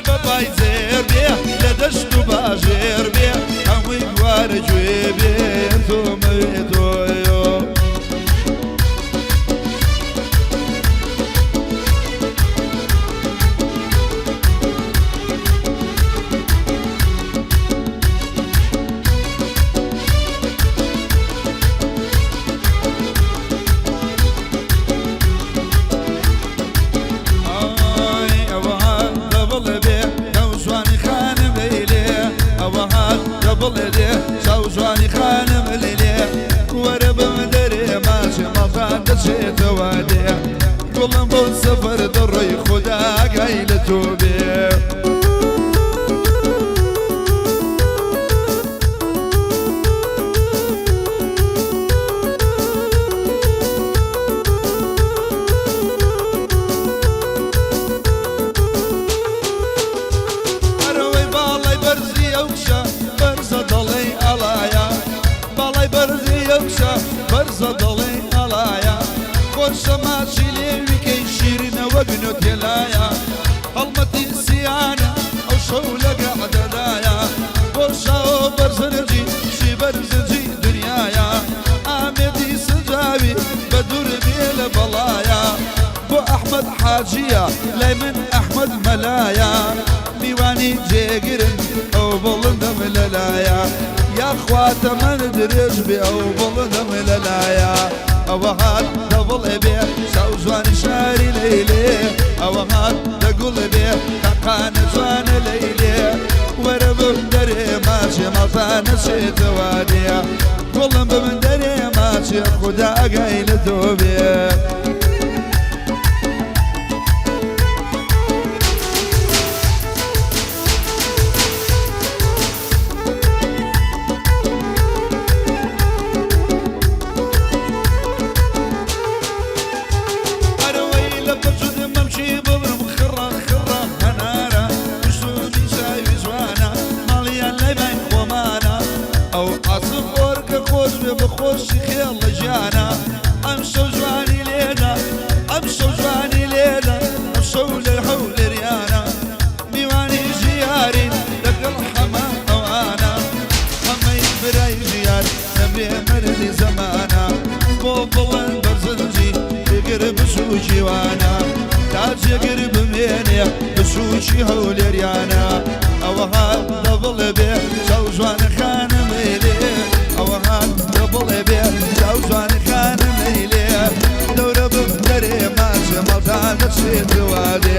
بە پای زێر بێ لە دەشت و باژێر بێ هەمووی گوارە گوێ بێ تۆ مەوێ تۆیۆ. ئای ئەوە هات دەبڵێ بێ چاو جوانی خانم لەیلێ، ئەوە هات دەبڵێ دێ چاو جوانی خانم لەیلێ، وەرە بم دەرێ ماچێ ماڵتان دەچێتەوە دێ، گوڵم بۆ سەفەر دەڕۆی خودا ئاگای لە تۆ بێ. ئەرەوەی باڵای بەرزی ئەو کچە بەرزە دەڵێی ئاڵایە، باڵای بەرزی ئەو کچە بەرزە دەڵێی ئاڵایە، خۆشە ماچی لێوی کەی شیرینە وەک نۆتێلایە، هەڵمەتی سیانە ئەو شەو لە گەعدەدایە، بۆ شاوە بەرزنجی شی بەرزنجی دنیایە، ئامێدی سنجاوی بە دوور بێ لە بەڵایە، بۆ ئەحمەد حاجیە لای من ئەحمەد مەلایە، میوانی جێگرن ئەو بڵندەم لەلایە، یاخوا تەمەن درێژ بێ ئەو بڵندەم لەلایە، ئەوە هات دەبڵێ بێ چاو جوانی شاری لەیلێ، ئەوە هات دەگوڵێ بێ تاقانە جوانە لەیلێ، وەرە بم دەرێ ماچێ ماڵتان نەچێتەوە دێ، گوڵم بم دەرێ ماچێ خودا ئاگای لە تۆ بێ. ئەرەوەی لە پرچت مەمکی ببرم خڕە خڕە هەنارە، کوشتونی چاوی جوانە ماڵیان لای بای خۆمانە، ئەو عاسف ئۆرکە خۆش بێ بە خۆشی خێڵ لە ژیانە، ئەمشەو جوانی لێدا ئەمشەو جوانی لێدا ئەمشەو لە هەولێریانە، میوانی ژیارین لەگەڵ حەمە ئەوانە، حەمەی برای ژیار نەمرێ مەردی زەمانە، بۆ بڵند بەرزنجی بگر بچووکی وانە، تا جێگر بمێنێ بچووکی هەولێریانە، ئەوە هات دەبڵێ بێ چاو جوانە خانم لێ، ئەوە هات دەبڵێ بێ چاو جوانە خانم لێ، دەورە بم دەرێ ماچێ ماڵتان دەچێتەوە دێ،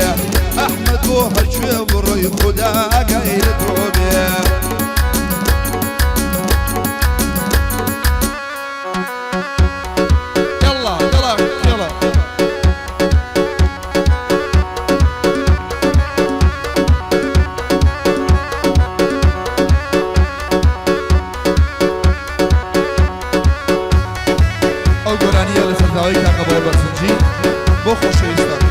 ئەحمەد بۆ هەرکوێ بڕۆی خودا ئاگای لە تۆ بێ. يلا يلا يلا. ئەو گۆرانییە لەسەر داوای کاکە بڵێ بەرزنجی بۆ خۆشەویستان.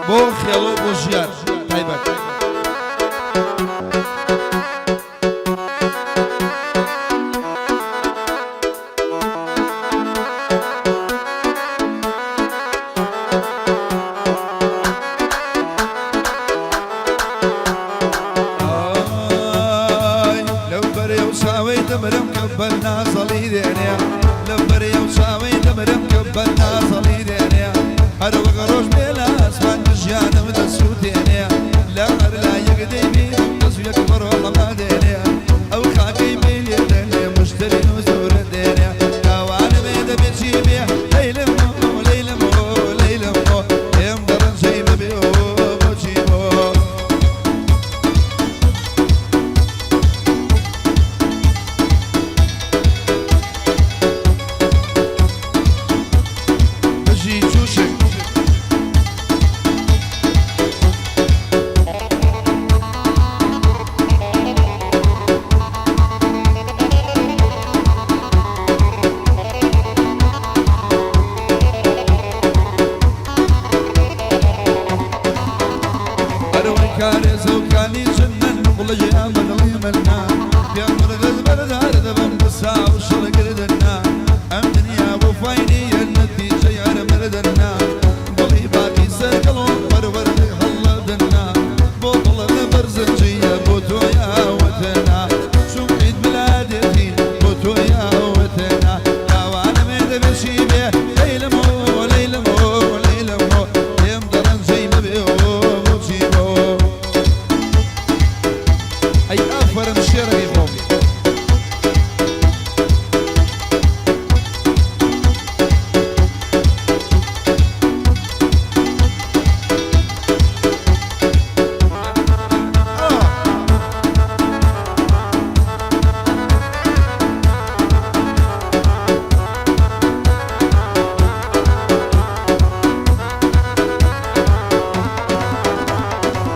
بۆ خێڵۆ بۆ ژیار تایبەت. ئای لەو بەرەی و چاوەی دەمرم کە بەر نازەڵی دێنێ، لەو بەرەی و چاوەی دەمرم کە بەر نازەڵی دێنێ، هەر وەک ڕۆژ بێ لە ئاسمان ژیانم دەسووتێنێ، لە هەر لایەک دەیبینم دەست یەک بەڕۆڵەما دێنێ، ئەو خاکەی پێی لێ دەنێ مشترین و زۆرە دێنێ، تاوانم بێ دەبێ چی بێ لەیلم بۆ لەیلم بۆ لەیلم بۆ پێم دەڕەنجەی ببێ و بۆچی بۆ. بژی جوشک. دڵ گیان بە دڵی من نا، پێم مرغت بەردار دەبم پسا و شەڕکردن نا، ئەم دنیا وەفای نییە نەتیجەی هەر مردن نا، دڵی باقی سەرگەڵ و پەروەردەی هەڵەدن نا، بۆ دڵم بەرزنجییە بۆ تۆ یاوەتنا، چون عید ملادێتی بۆ تۆ یاوەتنا، تاوانم دەبێ چی بێ لەیلم و لەیلم و لەیلم و پێم دەڕەنجەی مەبێ و بۆچی بۆ. ئەی ئافەرم شێرەکەی خۆم.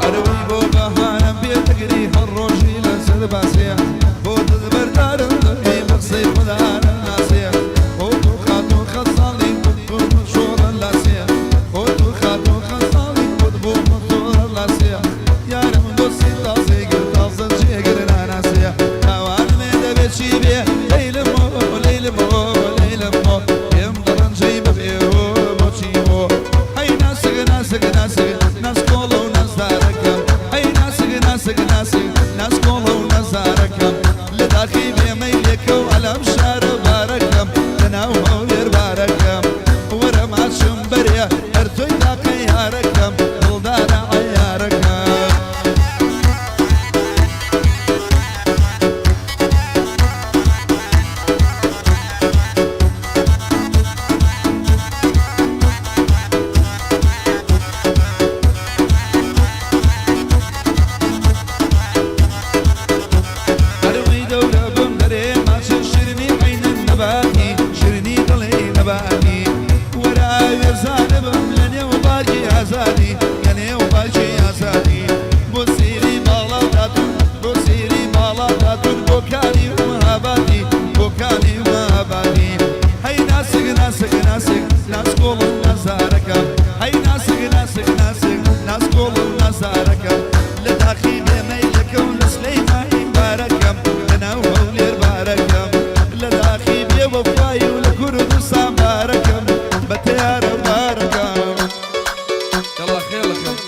ئەرەوەی بۆ بەهارم بێ دەگری هەر ڕۆژی لەسەر باسێ، بۆ دەستبەردارم دەبی بە قسەی خودانم ناسێ، خۆ تۆ خاتوو خەزاڵی خۆت بوومە شۆڕە لاسێ، خۆ تۆ خاتوو خەزاڵی خۆت بوومە شۆڕە لاسێ، یارم دۆستی تازەی گرت تازە جێگر ناناسێ، تاوانم دەبێ چی بێ لەیلم و لەیلم و لەیلم و پێم دەڕەنجەی ببێ و بۆچی بۆ. هەی ناسک ناسک ناسک ناسکۆڵە و نازدارەکەم، هەی ناسک ناسک ناسک ناسکۆڵە و نازدارەکەم، لە داخی بێمەیلێکە و ئەلام شارە بارەکەم، لە ناو هەولێر بارەکەم، وەرە ماچم بەرێ هەر تۆی تاقە یارەکەم، دڵدارە عەیارەکەم. ئەروی دەورە بم دەرێ ماچە شیرنی عەینن نەباتی، شیرنی دڵی نەباتی، وەرە ئاوێزانە بم لە نێو باکی ئازادی، لە نێو باکی ئازادی، بۆ سیری باڵا تاتون، بۆ سیری باڵا تاتون، بۆ کانی مەهابادی، بۆ کانی مەهابادی. هەی ناسک ناسک ناسک ناسکۆڵ و نازارەکەم، هەی ناسک ناسک ناسک ناسکۆڵ و نازارەکەم، لە داخی بێمەیلەکە و لە سلەیمانی بارەکەم، لە ناو هەولێر بارەکەم، لە داخی بێوەفای و لە کوردستان بارەکەم، بە تەیارە بارەکەم. یەڵا خێڵەکەم.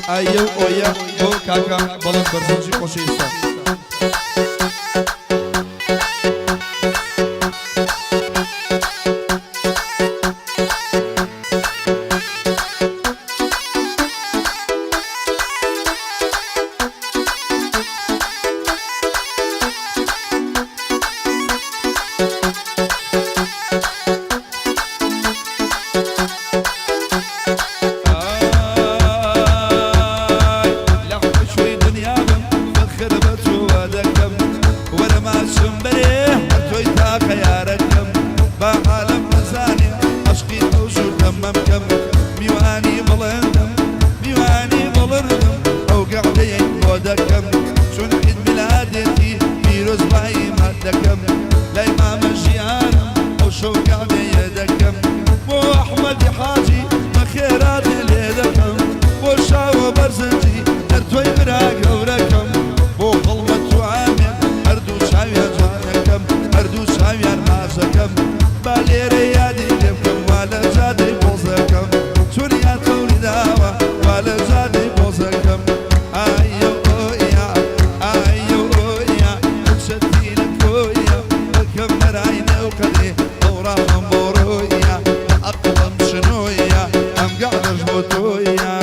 ئایە و ئۆیە بۆ کاکە بەڵێن بەرزنجی خۆشەویستان. ئای لە حوشوی دنیا بم فەخر بە تۆوە دەکەم، وەرە ماچم بەرێ هەر تۆی تاقە یارەکەم، با عالەم بزانێ عەشقی ئەو ژوورتەم مەمکەم، میوانی بڵندم میوانی بڵندم ئەو گەعدەیەی بۆ دەکەم، چون عید میلادێتی پیرۆزبایی مات دەکەم، لای مامە ژیارم ئەو شەو گەعدەیە دەکەم، بۆ ئەحمەدی حاجی بە خێراتێ لێ دەکەم، بۆ شاوە بەرزنجی هەر تۆی برا گەورەکەم، بۆ هەڵمەت و ئامێ هەردوو چاویان جوانەکەم، هەردوو چاویان ماچەکەم، با لێرە یادی لێ بکەم وا لە جادەی بۆزەکەم، چونیا قەولی داوە وا لە جادەی بۆزەکەم. ئایە ئۆیا ئایە ئۆیا چەتی لە کۆیە بکەم بەرای نێو قەدێ دەوڕامم بۆ ڕۆیە، لە ئەقڵم شنۆیە ئەم گەعدەش بۆ تۆیە.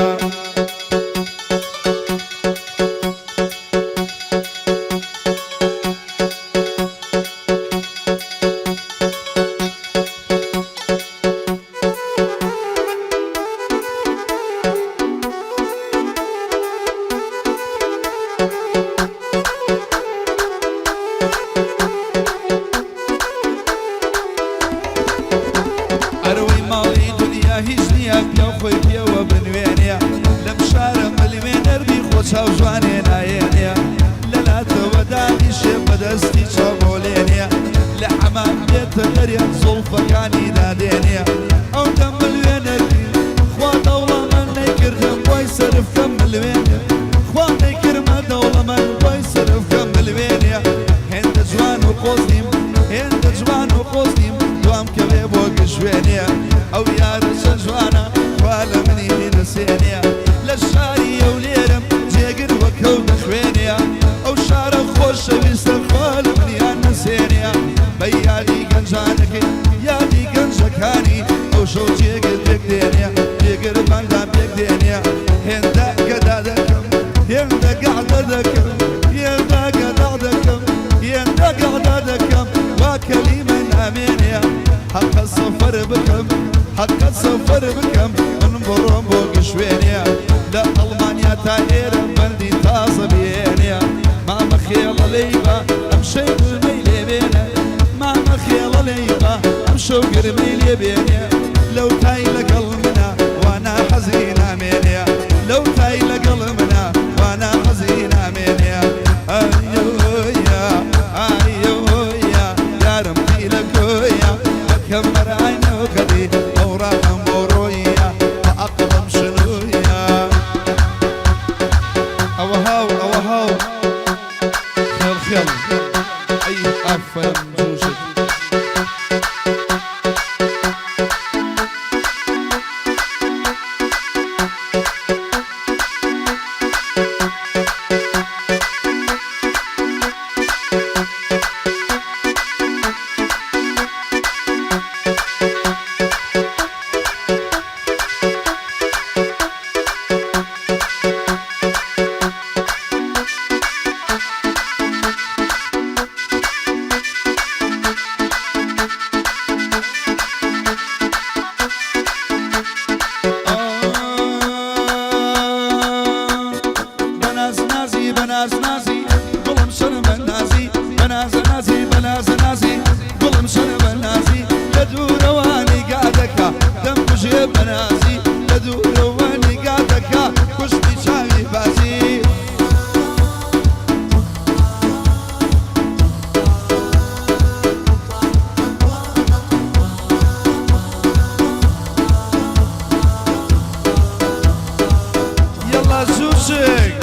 ئەرەوەی ماڵی دنیا هیچ نییە پیاو خۆی پێوە بنوێنێ، لەم شارە ملوێنەر بی خۆ چاو جوانێ نایێنێ، لەلاتەوە دانیشێ بەدەستی چاوبۆلێنێ لە حەمام بێتە دەرێ زوڵفەکانی دادێنێ ئەو دەم ملوێنەکی خوا دەوڵەمەند نەیکردم بۆی سەرف کەم ملوێنێ خوا نەیکردمە دەوڵەمەند بۆی سەرف کەم ملوێنێ هێندە جوان و قۆز نیم هێندە جوان و قۆز نیم دوام کەوێ بۆ گشوێنێ ئەو یارە چەند جوانە خوا لە منی نەسێنێ لە شاری هەولێرم جێگر وەکەو دەخوێنێ ئەو شارە خۆشەویستە خوا لە منیان نەسێنێ بە یادی گەنجانەکەی یادی گەنجەکانی ئەو شەو جێگر پێک دێنێ جێگر بەندان پێک دێنێ هێندە گەدا دەکەم هێندە گەعدە دەکەم هێندە گەدا دەکەم هێندە گەعدە دەکەم وا کەلیمە نامێنێ حەقە سەفەر بکەم حەقە سەفەر بکەم من بڕۆم بۆ گشوێنێ لە ئەڵمانیا تا ئێرە بەندی تازە بێنێ مامە خێڵە لێی بە ئەم شەو گرمەی لێ بێنێ مامە خێڵە لێی بە ئەم شەو گرمەی لێ بێنێ لەو تای لەگەڵ منە وانا حەزی نامێنێ لەو تای لەگەڵ منە وانا حەزی نامێنێ ئایۆیا ئایۆیا یارم قیلە کۆیا بەکەم بەرای نەوکەدی ئەو ڕاحم بۆ ڕۆیە بە ئەقڵم شنویە ئەوە هاو ئەوە هاو خێڵ خێڵ ئەی ئافەرم جوژک. بەناز نازی بەناز نازی گوڵم شەرم بە نازی بەنازە نازی بەنازە نازی گوڵم شەرم بە نازی لە دوورەوە نیگا دەکا دەم کوژێ بەنازی لە دوورەوە نیگا دەکا کوشتی چاوی بازی. یەڵا زووشک.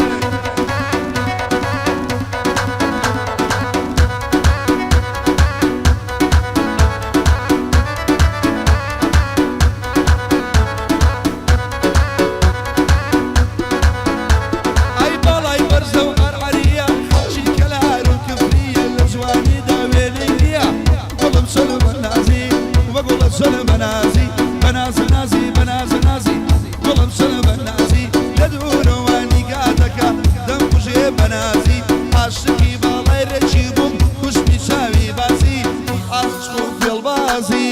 ئەی باڵای بەرزە و عەرعەرییە خەڵکی کەلار و کفرییە لە جوانیدا وێنەی نییە گوڵم چۆنە بە نازی وە گوڵە چۆنە بە نازی بە نازە نازی بە نازە نازی گوڵم چۆنە بە نازی لە دوورەوە نیگا دەکا دەم کوژێ بە نازی عاشقی باڵای رێکی بووم کوشمی چاوی بازی عاشق و فێڵبازی.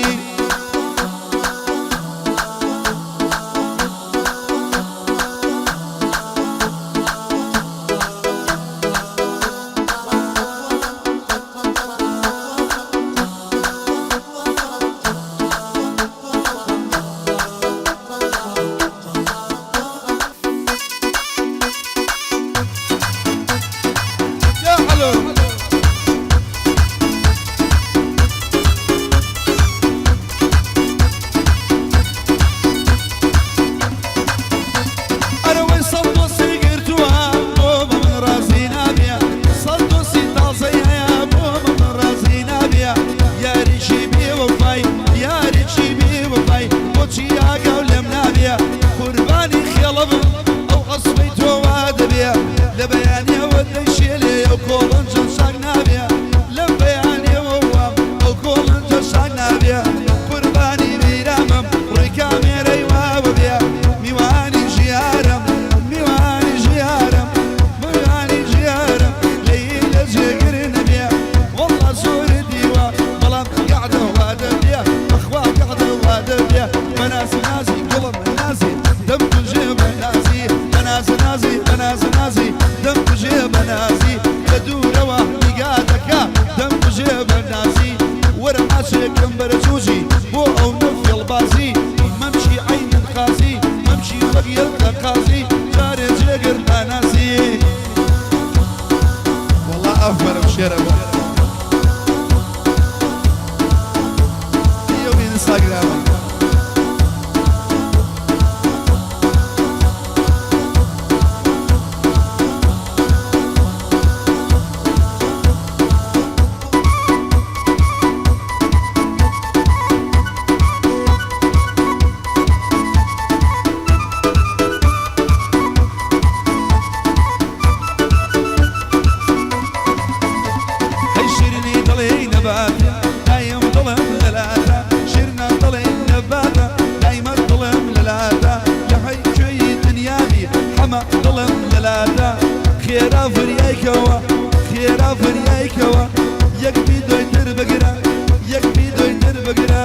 یا حەلۆ. ئەرەوەی سەد دۆستی گرتووە بۆ بە من ڕازی نابێ سەد دۆستی تازەی هەیە بۆ بە من ڕازی نابێ یاریکی بێوەفای یاریکی بێوەفای بۆچی ئاگاو لێم نابێ قوربانی خێڵە بم ئەو ئەسپەی تۆ وا دەبێ لە بەیانیەوە دەیشێلێ ئەو کۆڵنجە چاک نابێ لەم بەیانیەوە وام ئەو کۆڵنجە چاک نابێ قوربانی میرامم ڕووی کامێرەی واوە بێ میوانی ژیارم میوانی ژیارم میوانی ژیارم لێی لە جێگر نەبێ وەڵڵا زۆر دیوە بەڵام قەعدە وا دەبێ بەخوا قەعدە وا دەبێ بەناز نازی گوڵم نازی دەم کوژێ بەنازی بەناز نازی بەناز نازی دەم کوژێ بەنازی لە دوورەوە نیگا دەکا دەم کوژێ بەنازی وەرە ماچێکم بەرە جوجی بۆ ئەو نە فێڵبازی مەمشی عەینن قازی مەمشی وەک یەلقە قازی جارێ جێگر ناناسی. وەڵا ئافەرم. شێرە بوو. ئەو ئینستاگرامە. هەی شیرینی دڵی نەباتە، دایم دڵم لەلاتە. شیرنە دڵی نەباتە، دایمە دڵم لەلاتە. لە هەی کوێی دنیابی، حەمە دڵم لەلاتە. خێرا فریایکەوە، خێرا فریایکەوە، یەک ڤیدۆی تر بگرە، یەک ڤیدۆی تر بگرە،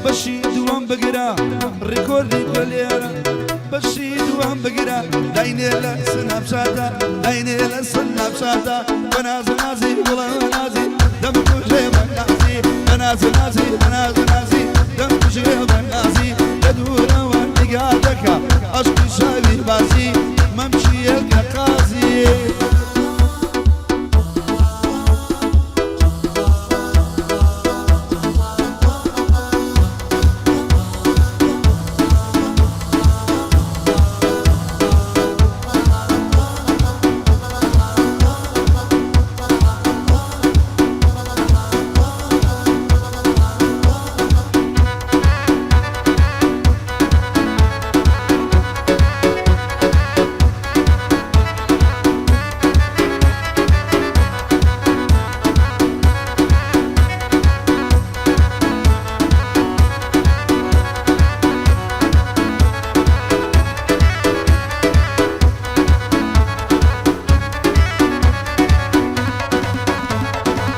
بەشی دووەم بگرە، ڕیکۆردی بکە لێرە، بەشی دووەم بگرە، داینێ لە سناپچاتە، داینێ لە سناپچاتە. بەناز نازی گوڵە نازی، دەم کوژێ بە نازی. بەناز نازی، بەناز نازی، دەم کوژێ بە نازی. لە دوورەوە نیگا دەکا، ئەشقی شاوی بازی، مەمچیە کە قازی.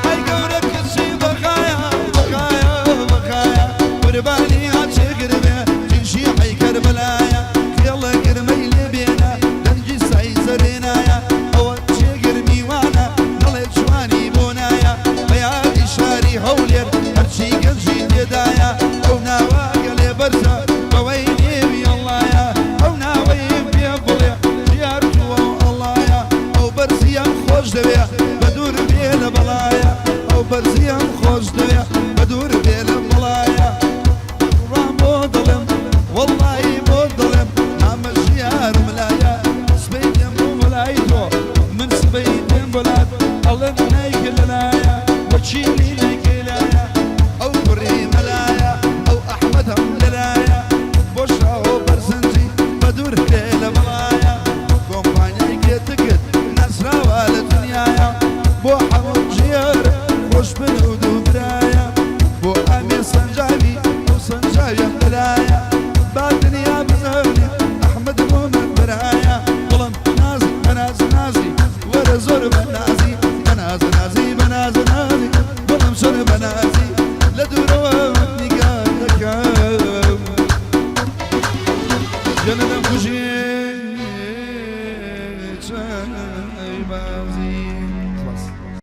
ئەی گەورە کچی بەخایە، بەخایە، بەخایە، قوربانی هاچێ گرمێ جنشی حەی کەربەلایە. خێڵە گرمەی لێ بێنە، دەنگی سای زەرێنایە. ئەوە چێ گرمیوانە، دەڵێ جوانی بۆ نایە. بە یادی شاری هەولێر، هەرچی گەنجی تێدایە. ئەو ناوە گەلێ بەرزە، بەوەی نێوی ئەڵڵایە. ئەو ناوەی پێ بڵێ دیار تووە و ئەڵڵایە. ئەو بەرزیەم خۆش دەوێ، بە دوور بێ لە بەڵایە. ئەو بەرزیەم خۆش دەوێ، بە دوور بێ لە بەڵایە. ڕام بۆ دڵم، وەڵڵاهی بۆ دڵم، ئامە ژیارم لایە. سبەی دێم بۆ وەلای تۆ، من سبەی دێم بۆ لات. ئەڵێم نایکە لەلایە، وەکیلی نایکە لایە. ئەو کوڕی مەلایە، ئەو ئەحمەدەم لەلایە. بۆ شاهۆ بەرزنجی، بە دوور بێ لە بەڵایە. کۆمپانیای گێتکت ناسراوە لە دنیاە. بۆ حەمە و ژیار خۆش بن و دوو برایە. بۆ ئامێ سەنجاوی، ئەو سەنجاویم لەلایە. با دنیا بزانێ ئەحمەد بۆ من برایە. دڵم نازی، بەناز نازی، وەرە زۆر بەنازی. بەناز نازی، بەناز نازی، دڵم زۆر بەنازی. لە دوورەوە نیگا دەکەم، جەنەدەم کوژێ چای بازی.